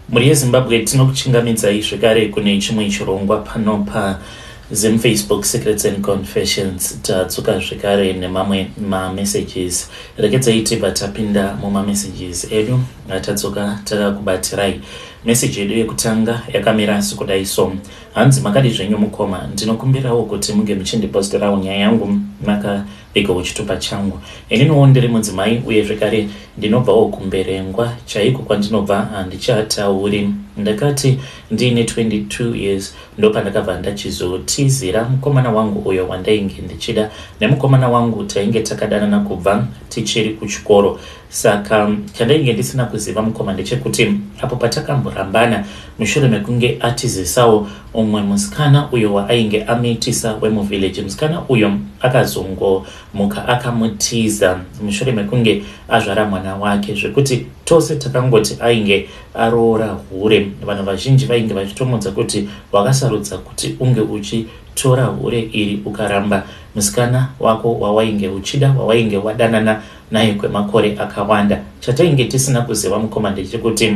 Mhuri yeZimbabwe, tinokuchingamidzai zvekare kune chimwe chirongwa pano paZim Facebook Secrets and Confessions. Tadzoka zvekare nemamwe mamessages. Regedzai tibva tapinda mumamessages edu atadzoka takakubatirai. Message yedu yekutanga yakamira sekudai so. Hanzi, makadi zvenyu mukoma? Ndinokumbirawo kuti munge muchindiposterawo nyaya yangu makavigawo chitupa changu. Ininiwo ndiri mudzimai uye zvekare ndinobvawo kuMberengwa chaiko. Kwandinobva handichatauri. Ndakati ndiine 22 years ndopandakabva ndachizotizira mukomana wangu uyo wandainge ndichida. Nemukomana wangu tainge takadanana kubva tichiri kuchikoro. Saka chandainge ndisina kuziva, mukoma, ndechekuti apo patakamborambana mushure mekunge atizisawo umwe musikana uyo waainge amitisa wemuvillage, musikana uyo akazongomuka akamutiza mushure mekunge azvara mwana wake, zvekuti tose takangoti ainge aroora hure. Vanhu vazhinji vainge vachitomudza kuti wakasarudza kuti unge uchitora hure iri ukaramba musikana wako wawainge uchida, wawainge wadanana naye kwemakore akawanda. Chatainge tisina kuziva, mukoma, ndechekuti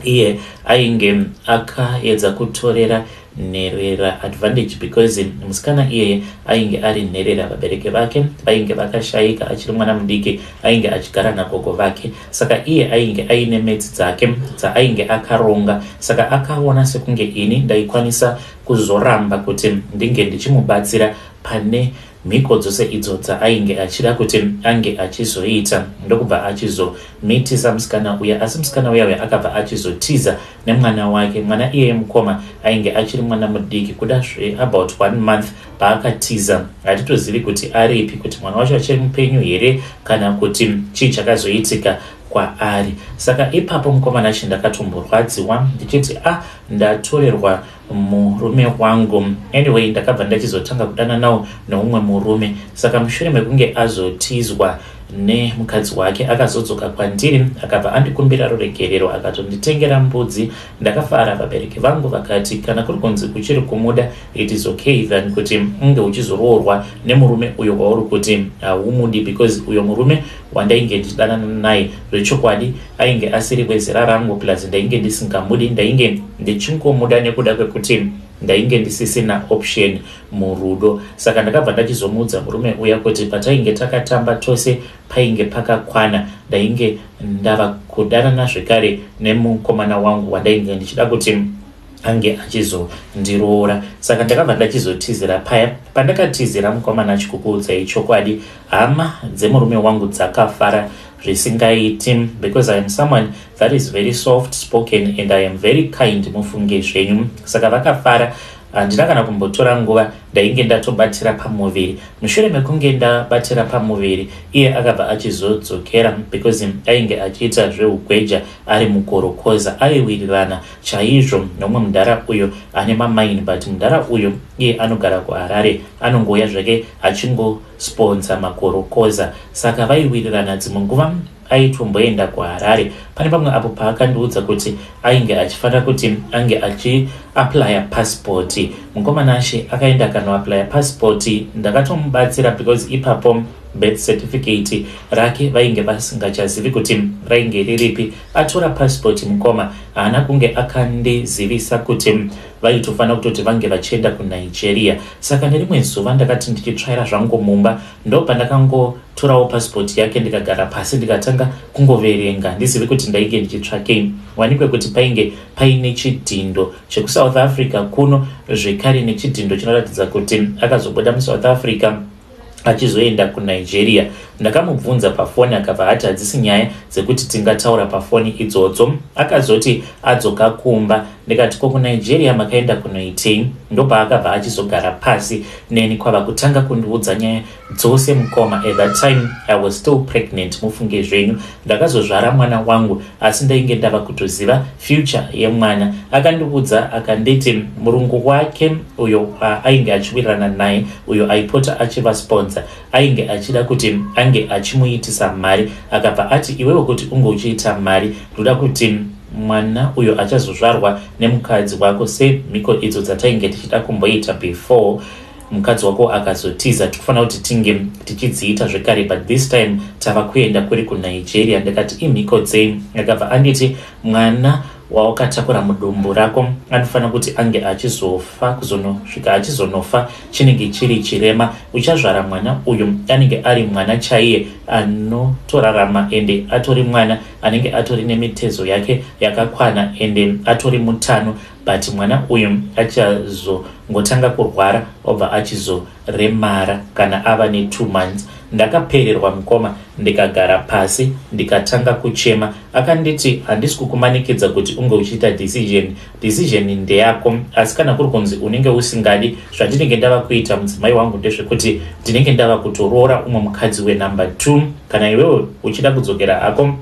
iye ainge akaedza kutorera nherera advantage, because musikana iyeye ainge ari nherera. Vabereki vake vainge vakashayika achiri mwana mudiki, ainge achigara nagogo vake. Saka iye ainge aine maths dzake dzaainge akaronga. Saka akaona sekunge ini ndaikwanisa kuzoramba kuti ndinge ndichimubatsira pane mhiko dzose idzo dzaainge achida kuti ange achizoita, ndokubva achizomitisa musikana uya. Asi musikana uya uya akabva achizotiza nemwana wake. Mwana iyeye, mukoma, ainge achiri mwana mudiki, kuda zveabout one month paakatiza. Hatitozivi kuti aripi, kuti mwana wacho achiri mupenyu here kana kuti chii chakazoitika kwaari. Saka ipapo, mukomana, chi ndakatomborwadziwa ndichiti, a ah, ndatorerwa murume wangu. Anyway, ndakabva ndachizotanga kudana nawo neumwe murume. Saka mushure mekunge azotizwa nemukadzi wake, akazodzoka kwandiri, akabva andikumbira ruregerero, akatonditengera mbudzi. Ndakafara. Vabereki vangu vakati kana kuri kunzi uchiri kumuda, it is okay than kuti unge uchizoroorwa nemurume uyo wauri kuti haumudi, because uyo murume wandainge ndichidanana naye zvechokwadi ainge asiri wezera rangu, plus ndainge ndisingamudi. Ndainge ndichingomuda nekuda kwekuti ndainge ndisisina option murudo. Saka ndakabva ndachizomuudza murume uya kuti patainge takatamba tose painge pakakwana. Ndainge ndava kudanana zvekare nemukomana wangu wandainge ndichida kuti ange achizondiroora. Saka ndakabva ndachizotizira paya. Pandakatizira, mukomana, achikukuudzai chokwadi, hama dzemurume wangu dzakafara zvisingaiti, because I am someone that is very soft spoken and I am very kind, mufunge zvenyu. Saka vakafara. Handina kana kumbotora nguva, ndainge ndatobatira pamuviri. Mushure mekunge ndabatira pamuviri, iye akabva achizodzokera, because ainge achiita zveugweja ari mukorokoza. Aiwirirana chaizvo nomumwe mudhara uyo ane mamaini, but mudhara uyo iye anogara kuHarare, anongouya zvake achingosponsa makorokoza. Saka vaiwirirana. Dzimwe nguva aitomboenda kuHarare. Pane pamwe apo paakandiudza kuti ainge achifanira kuti ange achiaplya pasipoti. Mukomana ashe akaenda akanoaplya pasipoti. Ndakatomubatsira because ipapo birth certificate rake vainge vasingachazivi kuti rainge riripi. Atora pasipoti, mukoma, haana kunge akandizivisa kuti vaitofanira kutoti vange vachienda kuNigeria. Saka nerimwe zuva ndakati ndichitsvaira zvangu mumba, ndopandakangotorawo pasipoti yake, ndikagara pasi, ndikatanga kungoverenga. Ndizivi kuti ndainge ndichitsvakei. Wanikwe kuti painge paine chidhindo chekuSouth Africa kuno, zvekare nechidhindo chinoratidza kuti akazobuda muSouth Africa achizoenda kuNigeria. Ndakamubvunza pafoni, akabva ati hadzisi nyaya dzekuti tingataura pafoni idzodzo. Akazoti adzoka kumba. Ndikati, ko kuNigeria makaenda kunoitei? Ndopaakabva achizogara pasi neni kwava kutanga kundiudza nyaya dzose. Mukoma, at that time I was still pregnant, mufunge zvenyu. Ndakazozvara mwana wangu, asi ndainge ndava kutoziva future yemwana. Akandiudza, akanditi murungu wake uyo ainge achiwirirana naye, uyo aipota achivasponsa, ainge achida kuti ange achimuitisa mari. Akabva ati, iwewe kuti unge uchiita mari, ndoda kuti mwana uyo achazozvarwa nemukadzi wako, semhiko idzo dzatainge tichida kumboita before mukadzi wako akazotiza, tikufanira kuti tinge tichidziita zvekare, but this time tava kuenda kuri kuNigeria. Ndikati, imhiko dzei? Akabva anditi mwana wawakatakura mudumbu rako anofanira kuti ange achizofa kuzonosvika achizonofa chinenge chiri chirema. Uchazvara mwana uyu anenge ari mwana chaiye anotorarama ende atori mwana anenge atori nemitezo yake yakakwana ende atori mutano, but mwana uyu achazongotanga kurwara obva achizoremara kana ava ne2 months. Ndakapererwa mukoma, ndikagara pasi ndikatanga kuchema. Akanditi, "Handisi kukumanikidza kuti unge uchiita decision, decision ndeyako, asi kana kuri kunzi unenge usingadi zvandinenge ndava kuita, mudzimai wangu, ndezvekuti ndinenge ndava kutoroora umwe mukadzi wenumber 2. Kana iwewe uchida kudzokera hako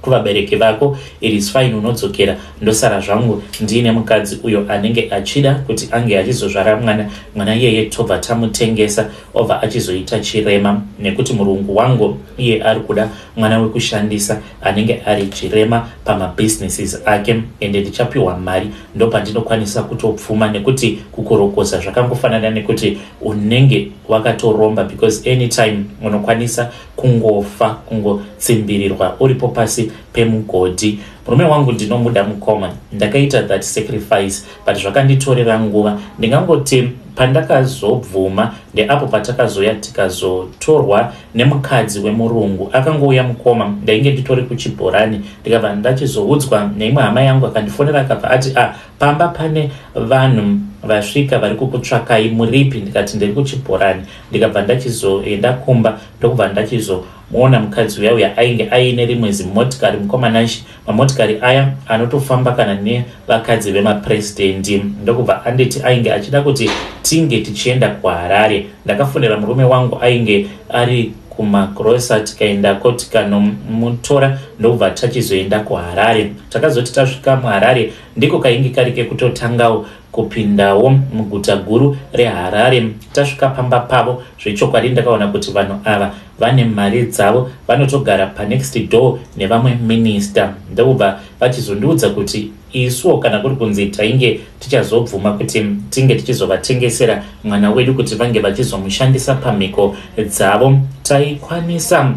kuvabereki vako, it is fine, unodzokera, ndosara zvangu ndiine mukadzi uyo anenge achida kuti ange achizozvara mwana. Mwana iyeye tobva tamutengesa, obva achizoita chirema, nekuti murungu wangu iye ari kuda mwana wekushandisa anenge ari chirema pamabusinesses ake, ende ndichapiwa mari, ndopandinokwanisa kutopfuma, nekuti kukorokoza zvakangofanana nekuti unenge wakatoromba, because anytime unokwanisa kungofa, kungotsimbirirwa uripo pasi pemugodhi. Murume wangu ndinomuda mukoma, ndakaita that sacrifice, but zvakanditorera nguva. Ndingangoti pandakazobvuma ndeapo patakazoya tikazotorwa nemukadzi wemurungu. Akangouya mukoma, ndainge nditori kuchibhorani, ndikabva ndachizoudzwa neimwe hama yangu, akandifonera akabva ati, "A ah, pamba pane vanhu vasvika vari kukutsvakai, muripi?" Ndikati, "Ndiri kuchibhorani." Ndikabva ndachizoenda kumba, ndokubva ndachizomuona mukadzi uya uya ainge aine rimwe zimotikari mukomanashi, mamotikari aya anotofamba kana nevakadzi vemapurezidendi. Ndokubva anditi ainge achida kuti tinge tichienda kuHarare. Ndakafonera murume wangu ainge ari kumagrosa, tikaendako tikanomutora, ndokubva tachizoenda kuHarare. Takazoti tasvika muHarare, ndiko kainge kari kekutotangawo kupindawo muguta guru reHarare. Tasvika pamba pavo, zvechokwadi ndakaona kuti vanhu ava vane mari dzavo, vanotogara panext door nevamwe minista. Ndokubva vachizondiudza kuti isuwo kana kuri kunzi tainge tichazobvuma kuti tinge tichizovatengesera mwana wedu kuti vange vachizomushandisa pamhiko dzavo, taikwanisa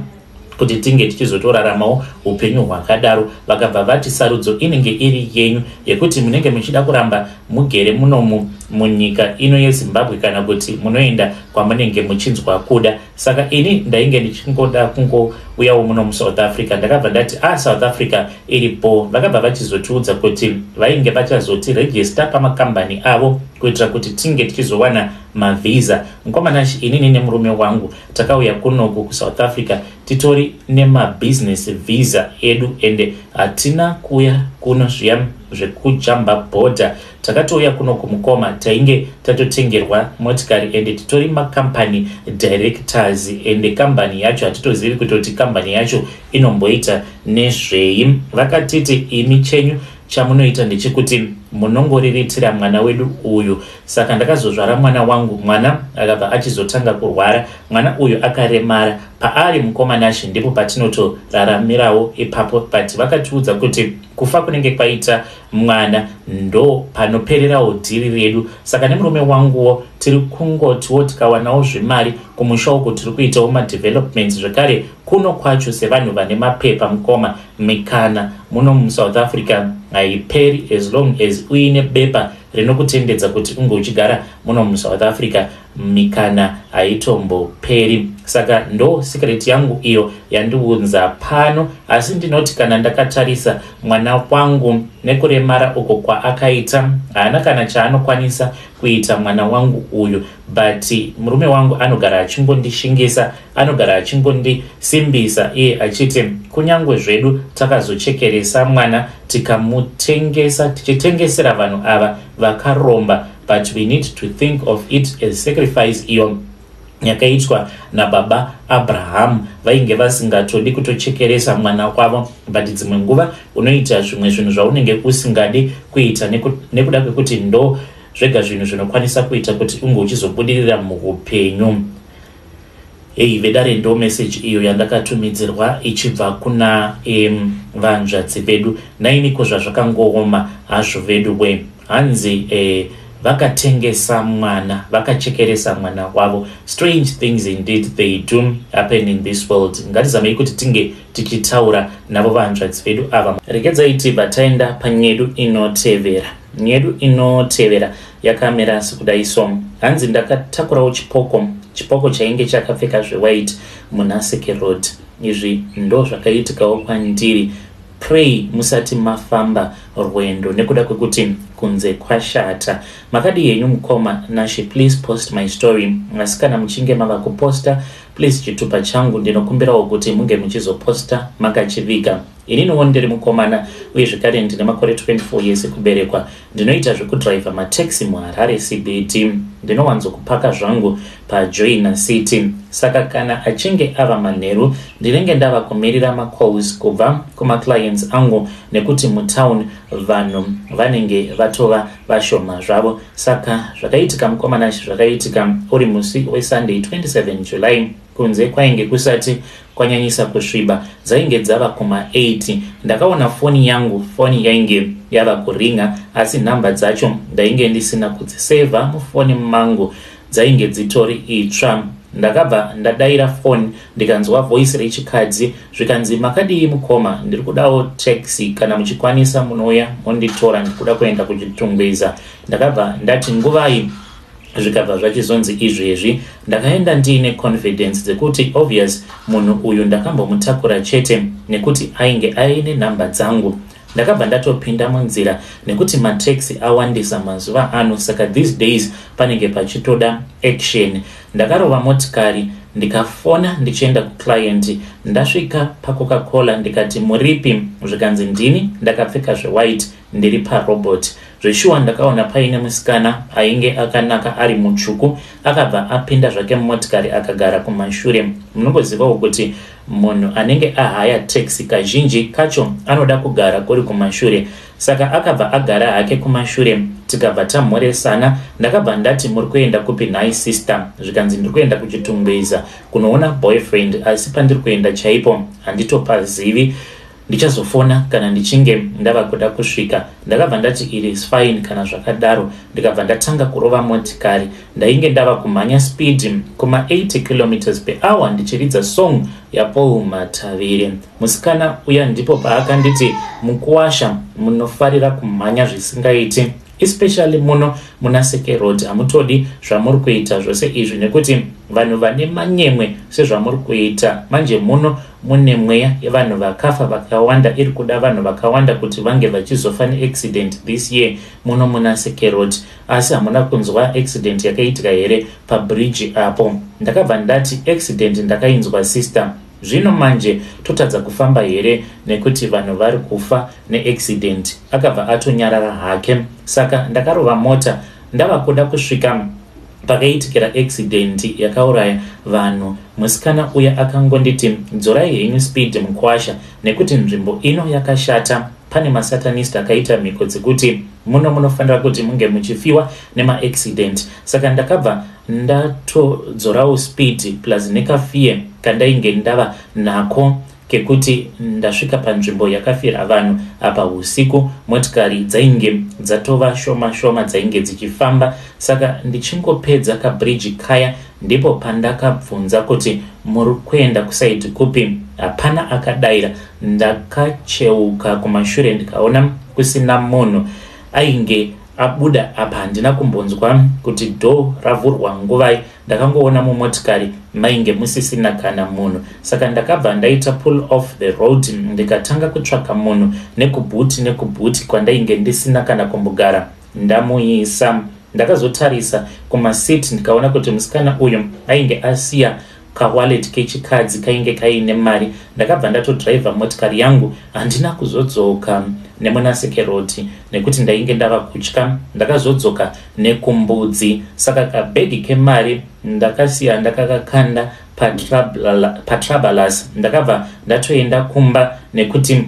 kuti tinge tichizotoraramawo upenyu hwakadaro. Vakabva vati, "Sarudzo inenge iri yenyu yekuti munenge muchida kuramba mugere munomu munyika ino yeZimbabwe kana kuti munoenda kwamunenge muchinzwa kuda." Saka ini ndainge ndichingoda kungouyawo muno muSouth Africa. Ndakabva ndati, "A ah, South Africa iripo." Vakabva vachizotiudza kuti vainge vachazotirejista pamakambani avo kuitira kuti tinge tichizowana mavhisa. Mukomanashi, inini nemurume wangu takauya kunoku kuSouth Africa titori nemabusiness visa edu, ende hatina kuuya kuno zviya zvekujamba bhodha. Takatouya kuno kumukoma, tainge tatotengerwa motikari, ende titori macompany directors, ende kambani yacho hatitozivi kutoti kambani yacho inomboita nezvei. Vakatiti, "Imi chenyu chamunoita ndechekuti munongoriritira mwana wedu uyu." Saka ndakazozvara mwana wangu, mwana akabva achizotanga kurwara, mwana uyu akaremara. Paari mukomanashe ndipo patinotoraramirawo ipapo, but vakatiudza kuti kufa kunenge kwaita mwana ndo panopererawo dhiri redu. Saka nemurume wanguwo tiri kungotiwo tikawanawo zvemari kumusha uko, tiri kuitawo madevelopments zvekare kuno kwacho. Sevanhu vane mapepa mukoma, mikana muno muSouth Africa haiperi. As long as uine bepa rinokutendedza kuti unge uchigara muno muSouth Africa, mikana haitomboperi. Saka ndo secret yangu iyo yandiunza pano. Asi ndinoti kana ndakatarisa mwana wangu nekuremara uko kwaakaita, haana kana chaanokwanisa kuita mwana wangu uyu, but murume wangu anogara achingondishingisa, anogara achingondisimbisa iye achiti kunyange zvedu takazochekeresa mwana tikamutengesa, tichitengesera vanhu ava vakaromba, but we need to think of it as sacrifice iyo yakaitwa nababa Abrahamu. Vainge vasingatodi kutochekeresa mwana wavo, but dzimwe nguva unoita zvimwe zvinhu zvaunenge usingadi kuita nekuda kwekuti ndo zvega zvinhu zvinokwanisa kuita kuti unge uchizobudirira muupenyu. Hei vedare, ndo meseji iyo yandakatumidzirwa ichibva kuna vanzvadzi vedu. Nainiko zvazvakangooma hazvo vedu we. Hanzi Vakatengesa mwana, vakachekeresa mwana wavo. Strange things indeed, they do happen in this world. Ngatizamei kuti tinge tichitaura navo vahanzvadzi vedu ava. Regedzai tibva taenda panyedu inotevera. Nyedu inotevera yakamira sekudai so. Hanzi ndakatakurawo chipoko, chipoko chainge chakapfeka zvewhite munaSeke Road. Izvi ndo zvakaitikawo kwandiri. Pray musati mafamba rwendo nekuda kwekuti kunze kwashata. Makadii henyu mukoma Nashe? Please post my story. Asi kana muchinge mava kuposta, please, chitupa changu ndinokumbirawo kuti munge muchizoposta makachiviga. Ininiwo ndiri mukomana uye zvekare ndine makore 24 years ekuberekwa. Ndinoita zvekudhiraivha mataxi muHarare CBD. Ndinowanzokupaka zvangu paJoina City. Saka kana achinge ava manheru, ndinenge ndava kumirira macalls kubva kumaclients angu nekuti mutown vanhu vanenge vatova vashoma zvavo. Saka zvakaitika, mukomana, zvakaitika uri musi weSunday, 27 July. Kunze kwainge kusati kwanyanyisa kusviba, dzainge dzava kuma8. Ndakaona foni yangu, foni yainge yava kuringa, asi nhamba dzacho ndainge ndisina kudzisevha mufoni mangu, dzainge dzitori itsva. Ndakabva ndadayira foni, ndikanzwa voice rechikadzi, zvikanzi, "Makadii mukoma? Ndiri kudawo taxi, kana muchikwanisa munouya monditora, ndikuda kuenda kuChitungwiza." Ndakabva ndati, "Nguvai?" Zvikabva zvachizonzi, "Izvezvi." Ndakaenda ndiine confidence dzekuti obvious munhu uyu ndakambomutakura chete nekuti ainge aine nhamba dzangu. Ndakabva ndatopinda munzira nekuti mataxi awandisa mazuva ano, saka these days panenge pachitoda action. Ndakarova motikari, ndikafona ndichienda kuclient. Ndasvika paCoca-Cola, ndikati, "Muripi?" Zvikanzi, "Ndini ndakapfeka zvewhite, ndiri parobot." Zveshuwa ndakaona paine musikana ainge akanaka, ari mutsvuku. Akabva apinda zvake mumotikari, akagara kumashure. Munongozivawo kuti munhu anenge ahaya taxi kazhinji kacho anoda kugara kuri kumashure, saka akabva agara hake kumashure, tikabva tamhoresana. Ndakabva ndati, "Muri kuenda kupi nhai sister?" Zvikanzi, "Ndiri kuenda kuChitungwiza kunoona boyfriend, asi pandiri kuenda chaipo handitopazivi, ndichazofona kana ndichinge ndava kuda kusvika." Ndakabva ndati, "It is fine kana zvakadaro." Ndikabva ndatanga kurova motikari. Ndainge ndava kumhanya speed kuma 80 km per hour, ndichiridza song yaPaul Matavire. Musikana uya ndipo paakanditi, "Mukuwasha, munofarira kumhanya zvisingaiti, especially muno muna Seke Road. Hamutodi zvamuri kuita zvose izvi nekuti vanhu vane manyemwe sezvamuri kuita. Manje muno mune mweya yevanhu vakafa vakawanda, iri kuda vanhu vakawanda kuti vange vachizofa neaccident this year muno muna Seke Road. Asi hamuna kunzwa accident yakaitika here pabridge apo?" Ndakabva ndati, "Accident ndakainzwa, sister. Zvino manje totadza kufamba here nekuti vanhu vari kufa neaccident?" Akabva atonyarara hake. Saka ndakarova mota. Ndava kuda kusvika pakaitikira accident yakauraya vanhu, musikana uya akangonditi, "Dzorai henyu speed mukwasha, nekuti nzvimbo ino yakashata. Pane masatanist akaita mhiko dzekuti muno munofanira kuti munge muchifiwa nemaaccident." Saka ndakabva ndatodzorawo speed, plus nekafear kandainge ndava nako kekuti ndasvika panzvimbo yakafira vanhu apa usiku, motikari dzainge dzatova shoma shoma dzainge dzichifamba. Saka ndichingopedza kabridge kaya, ndipo pandakabvunza kuti, "Muri kuenda kuside kupi?" Hapana akadayira. Ndakacheuka kumashure, ndikaona kusina munhu ainge abuda. Apa handina kumbonzwa kuti door ravhurwa nguvai. Ndakangoona mumotikari mainge musisina kana munhu. Saka ndakabva ndaita pull off the road, ndikatanga kutsvaka munhu nekuboot, nekuboot kwandainge ndisina kana kumbogara ndamuisa. Ndakazotarisa kumaseat, ndikaona kuti musikana uyu ainge asiya kawallet kechikadzi kainge kaine mari. Ndakabva ndatodhiraivha motikari yangu. Handina kuzodzoka nemunaSeke Road nekuti ndainge ndava kutya. Ndakazodzoka nekuMbudzi. Saka kabhegi kemari ndakasiya ndakakakanda paTrabalas. Ndakabva ndatoenda kumba nekuti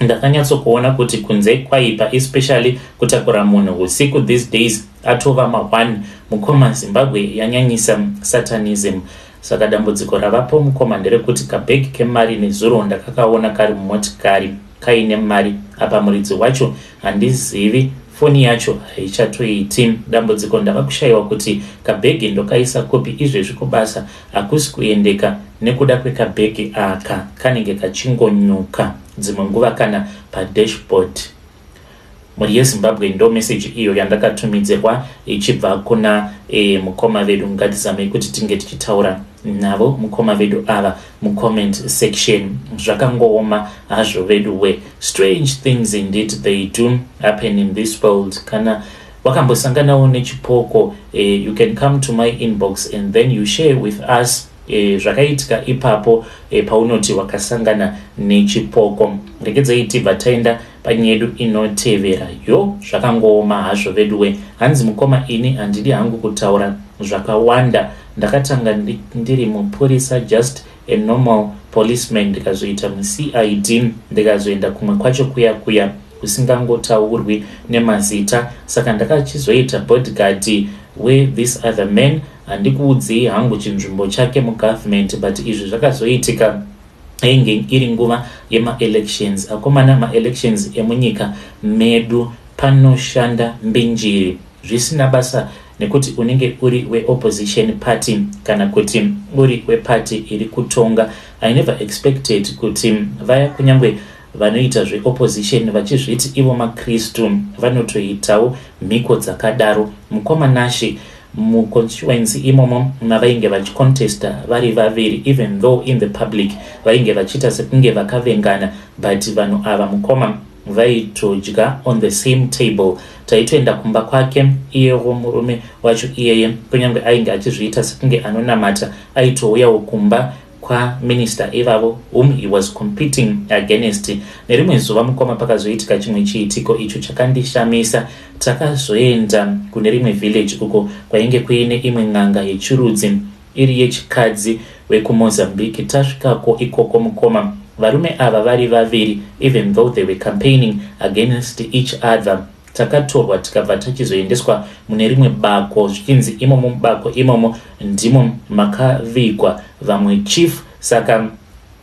ndakanyatsokuona kuti kunze kwaipa, especially kutakura munhu usiku. These days atova ma1, mukoma. Zimbabwe yanyanyisa satanism. Saka dambudziko ravapo, mukoma, nderekuti kabhegi kemari nezuro ndakakaona kari mumotikari kaine mari. Apa muridzi wacho handizivi. Foni yacho haichatoiti. Dambudziko ndava kushaiwa kuti kabhegi ndokaisa kupi izvezvi kubasa hakusi kuendeka nekuda kwekabhegi aka kanenge kachingonyuka dzimwe nguva kana padashboard. Mhuri yeZimbabwe, ndo meseji iyo yandakatumidzirwa ichibva kuna mukoma vedu. Ngatizamei kuti tinge tichitaura navo mukoma vedu ava mucomment section. Zvakangooma hazvo vedu we. Strange things indeed, they do happen in this world. Kana wakambosanganawo nechipoko, you can come to my inbox and then you share with us zvakaitika ipapo paunoti wakasangana nechipoko. Regedzai tibva taenda panyedu inotevera. Yo, zvakangooma hazvo veduwe. Hanzi, "Mukoma, ini handidi hangu kutaura zvakawanda. Ndakatanga ndiri mupurisa, just a normal policeman, ndikazoita muCID, ndikazoenda kumwe kwacho kuya kuya kusingangotaurwi nemazita. Saka ndakachizoita bodyguard wethis other man. Handikuudzei hangu chinzvimbo chake mugovernment, but izvi zvakazoitika ainge iri nguva yemaelections. Akomana, maelections emunyika medu panoshanda mbinjiri, zvisina basa nekuti unenge uri weopposition party kana kuti uri weparty iri kutonga. I never expected kuti vaya, kunyange vanoita zveopposition vachizviti ivo makristu, vanotoitawo mhiko dzakadaro. Mukoma Nashe, muconstituency imomo mavainge vachicontesta vari vaviri, even though in the public vainge vachiita sekunge vakavengana, but vanhu ava, mukoma, vaitodya on the same table. Taitoenda kumba kwake iyewo murume wacho iyeye, kunyange ainge achizviita sekunge anonamata, aitouyawo kumba kwaminista ivavo whom he was competing against. Nerimwe zuva, mukoma, pakazoitika chimwe chiitiko icho chakandishamisa. Takazoenda kune rimwe village uko kwainge kuine imwe n'anga yechirudzi iri yechikadzi wekuMozambique. Tasvikako ikoko, mukoma, varume ava vari vaviri, even though they were campaigning against each other, takatorwa tikabva tachizoendeswa mune rimwe bako, zvichinzi imomo mubako imomo ndimo makavigwa vamwe chief. Saka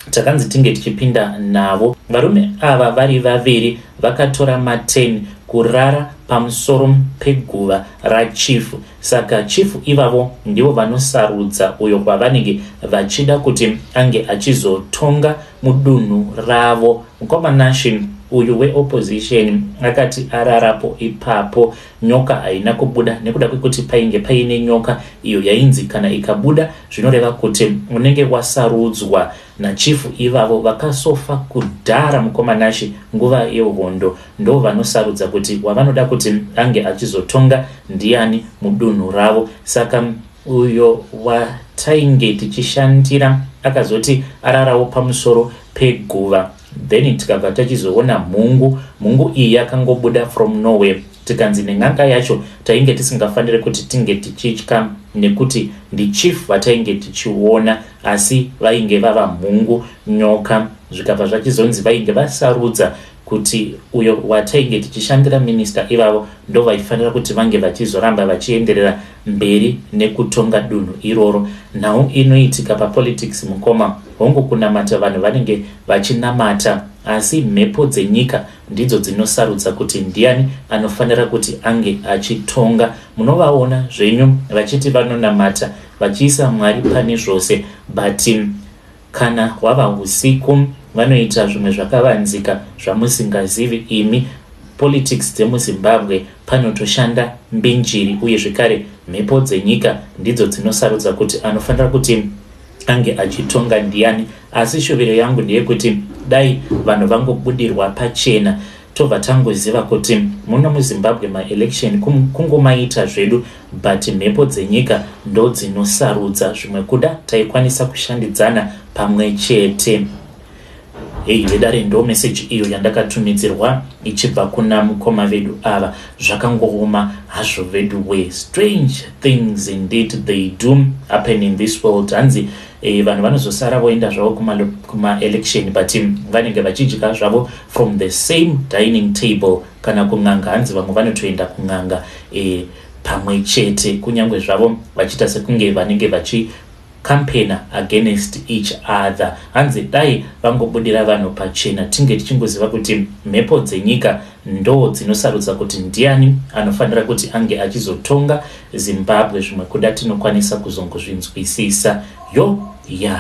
takanzi tinge tichipinda navo. Varume ava vari vaviri vakatora ma10 kurara pamusoro peguva rachief. Saka chief ivavo ndivo vanosarudza uyo kwavanenge vachida kuti ange achizotonga mudunhu ravo. Mukoma Nashe, uyu weopposition akati ararapo ipapo, nyoka haina kubuda, nekuda kwekuti painge paine nyoka iyo yainzi kana ikabuda zvinoreva kuti unenge wasarudzwa nachief ivavo vakasofa kudhara, mukoma Nashe, nguva yehondo. Ndo vanosarudza kuti wavanoda kuti ange achizotonga ndiani mudunhu ravo. Saka uyo watainge tichishandira akazoti ararawo pamusoro peguva, then tikabva tachizoona mhungu. Mhungu iyi yakangobuda from nowhere. Tikanzi nen'anga yacho tainge tisingafaniri kuti tinge tichitya nekuti ndichief vatainge tichiona, asi vainge vava mhungu, nyoka. Zvikabva zvachizonzi vainge vasarudza kuti uyo watainge tichishandira, minista ivavo, ndo vaifanira kuti vange vachizoramba vachienderera mberi nekutonga dunhu iroro. Nhau inoitika papolitics, mukoma, hongu kunamata vanhu vanenge vachinamata, asi mhepo dzenyika ndidzo dzinosarudza kuti ndiani anofanira kuti ange achitonga. Munovaona zvenyu vachiti vanonamata, vachiisa Mwari pane zvose, but kana hwava usiku vanoita zvimwe zvakavanzika zvamusingazivi imi. Politics dzemuZimbabwe panotoshanda mbinjiri, uye zvekare mhepo dzenyika ndidzo dzinosarudza kuti anofanira kuti ange achitonga ndiani. Asi shuviro yangu ndeyekuti dai vanhu vangobudirwa pachena, tobva tangoziva kuti muno muZimbabwe maelection kungomaita zvedu, but mhepo dzenyika ndo dzinosarudza. Zvimwe kuda taikwanisa kushandidzana pamwe chete. Hei vedare, ndo meseji iyo yandakatumidzirwa ichibva kuna mukoma vedu ava. Zvakangooma hazvo vedu we. Strange things indeed, they do happen in this world. Hanzi vanhu vanozosara voenda zvavo kumaelection, but vanenge vachidya zvavo from the same dining table. Kana kun'anga, hanzi vamwe vanotoenda kun'anga pamwe chete, kunyange zvavo vachiita sekunge vanenge vachi campaigner against each other. Hanzi dai vangobudira vanhu pachena, tinge tichingoziva kuti mhepo dzenyika Ndo dzinosarudza kuti ndiani anofanira kuti ange achizotonga Zimbabwe. Zvimwe kuda tinokwanisa kuzongozvinzwisisa. Yo ya.